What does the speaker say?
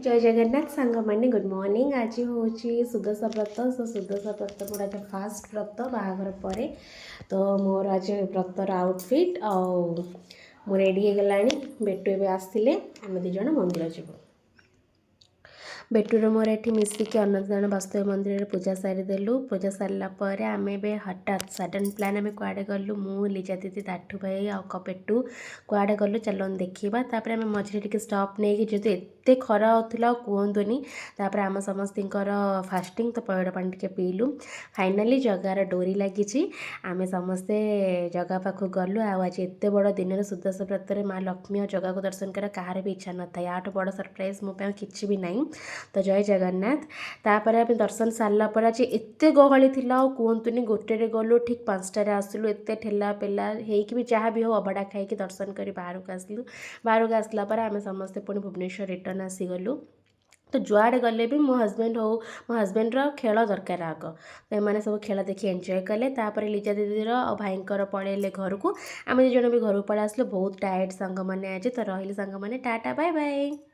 ଜୟ ଜଗନ୍ନାଥ ସାଙ୍ଗମାନେ, good morning. ଆଜି ହେଉଛି ସୁଦଶା ବ୍ରତ। ସୋ ସୁଦଶା ବ୍ରତ ମୋର ଆଜି ଫାଷ୍ଟ ବ୍ରତ ବାହାଘର ପରେ। ତ ମୋର ଆଜି ବ୍ରତର ଆଉଟଫିଟ୍ ଆଉ ମୁଁ ରେଡ଼ି ହେଇଗଲାଣି। ବେଟୁ ଏବେ ଆସିଲେ ଆମେ ଦୁଇ ଜଣ ମନ୍ଦିର ଯିବୁ। ବେଟୁର ମୋର ଏଠି ମିଶିକି ଅନନ୍ତନାରାୟଣ ବାସୁଦେବ ମନ୍ଦିରରେ ପୂଜା ସାରିଦେଲୁ। ପୂଜା ସାରିଲା ପରେ ଆମେ ଏବେ ହଠାତ୍ ସଡ଼ନ୍ ପ୍ଲାନ୍, ଆମେ କୁଆଡ଼େ ଗଲୁ? ମୁଁ, ଲିଜା ଦିଦି, ଦାଠୁ ଭାଇ ଆଉ ବେଟୁ କୁଆଡ଼େ ଗଲୁ, ଚାଲନ୍ତୁ ଦେଖିବା। ତାପରେ ଆମେ ମଝିରେ ଟିକେ ଷ୍ଟପ୍ ନେଇକି, ଯେହେତୁ ଏତେ ଖରା ହେଉଥିଲା ଆଉ କୁହନ୍ତୁନି, ତାପରେ ଆମ ସମସ୍ତଙ୍କର ଫାଷ୍ଟିଂ, ତ ପଇଡ଼ ପାଣି ଟିକେ ପିଇଲୁ। ଫାଇନାଲି ଜଗାର ଡୋରି ଲାଗିଛି, ଆମେ ସମସ୍ତେ ଜଗା ପାଖକୁ ଗଲୁ। ଆଉ ଆଜି ଏତେ ବଡ଼ ଦିନରେ ସୁଦଶା ବ୍ରତରେ ମା ଲକ୍ଷ୍ମୀ ଆଉ ଜଗାକୁ ଦର୍ଶନ କରିବା କାହାର ବି ଇଚ୍ଛା ନଥାଏ। ୟାଠୁ ବଡ଼ ସରପ୍ରାଇଜ୍ ମୋ ପାଇଁ ଆଉ କିଛି ବି ନାହିଁ। ତ ଜୟ ଜଗନ୍ନାଥ। ତାପରେ ଆମେ ଦର୍ଶନ ସାରିଲା ପରେ, ଆଜି ଏତେ ଗହଳି ଥିଲା ଆଉ କୁହନ୍ତୁନି, 1ଟାରେ ଗଲୁ, ଠିକ୍ 5ଟାରେ ଆସିଲୁ। ଏତେ ଠେଲା ପେଲା ହେଇକି ବି ଯାହା ବି ହଉ ଅବଢ଼ା ଖାଇକି ଦର୍ଶନ କରି ବାହାରକୁ ଆସିଲୁ। ବାହାରକୁ ଆସିଲା ପରେ ଆମେ ସମସ୍ତେ ପୁଣି ଭୁବନେଶ୍ୱର ରିଟର୍ନ ଆସିଗଲୁ। ତ ଯୁଆଡ଼େ ଗଲେ ବି ମୋ ହଜବେଣ୍ଡ ହଉ, ମୋ ହଜବେଣ୍ଡର ଖେଳ ଦରକାର ଆଗ। ତ ଏମାନେ ସବୁ ଖେଳ ଦେଖି ଏନ୍ଜୟ କଲେ। ତାପରେ ଲିଜା ଦିଦିର ଆଉ ଭାଇଙ୍କର ପଳେଇଲେ ଘରକୁ। ଆମେ ଦୁଇ ଜଣ ବି ଘରକୁ ପଳେଇ ଆସିଲୁ। ବହୁତ ଟାୟାର୍ଡ଼ ସାଙ୍ଗମାନେ ଆଜି। ତ ରହିଲି ସାଙ୍ଗମାନେ, ଟାଟା, ବାଏ ବାଏ।